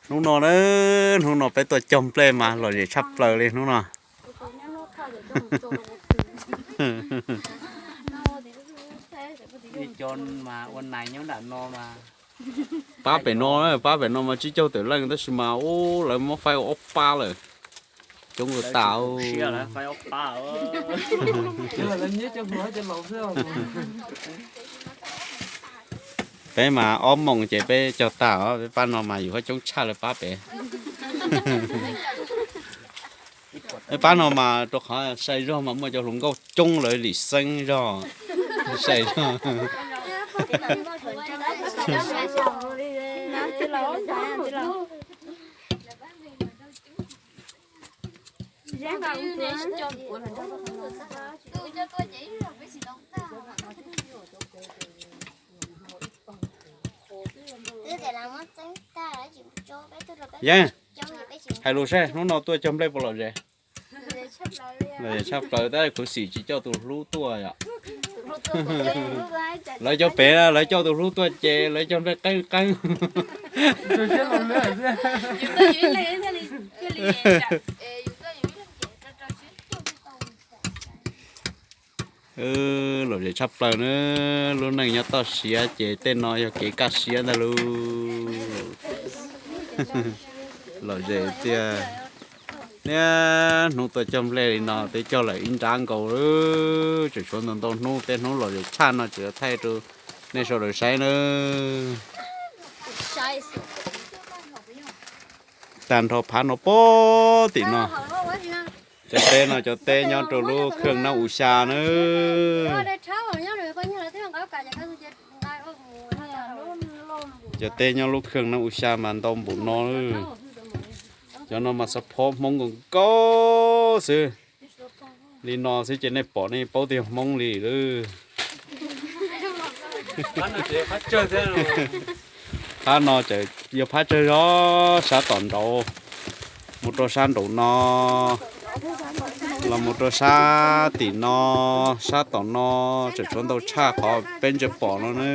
Hnub no na, hnub no peb tuaj cog nplej mas lom zem tshaj plaws li hnub no. Pab pem no, pab pem no mas tsib caug tawm leej tab sis mas ub lawv muab faib ua ob pab lawm. Coob ua tas. Peb mas ob moos ces peb cog tag os, peb pab no mas yus hab coob tshaj lawv pab pem. Pab no mas rau qhov sai zog mas muaj cov hluas nkauj coob lawv lim xeeb zog. Sai zog. Yeeb, hais lus saib hnub no tuaj cog nplej puas lom zem? Lom zem tshaj plaws tab khuv xim tsis coj tus hlub tuaj yom. Lawv cov pem lawv coj tus hlub tuaj ces lawv cog nplej qeeb qeeb. Lom zem tshaj plaws na, lub neej nyob toj siab ces tej no yog kev kaj siab ntag lauj. Lom zem tiag. Niaj hnub tuaj cog nplej li no twb cog lawm ib nrab nkaus lawm, tseem tshuav ntau ntau hnub, tej hnub lom zem tshaj no tseem thaij rau nej sawv daws saib nawb. Tag nrho phab no puag tim no. Cov teb no cov teb nyob rau lub khaj Nab U Xya nawb. Cov teb nyob lub khaj Nab U Xya mas ntau npaum no. Cov no mas xov phob Hmoob nkaus nkaus xwb. Li no xwb ces nej pom nej paub tias yog Hmoob li lawm. Phab no ces yog phab tsawg zog, sab tom nraud mus rau sab nraum no, los mus rau sab tim no, sab tom no tseem tshuav ntau tshaj qhov peb ntshe pom no na.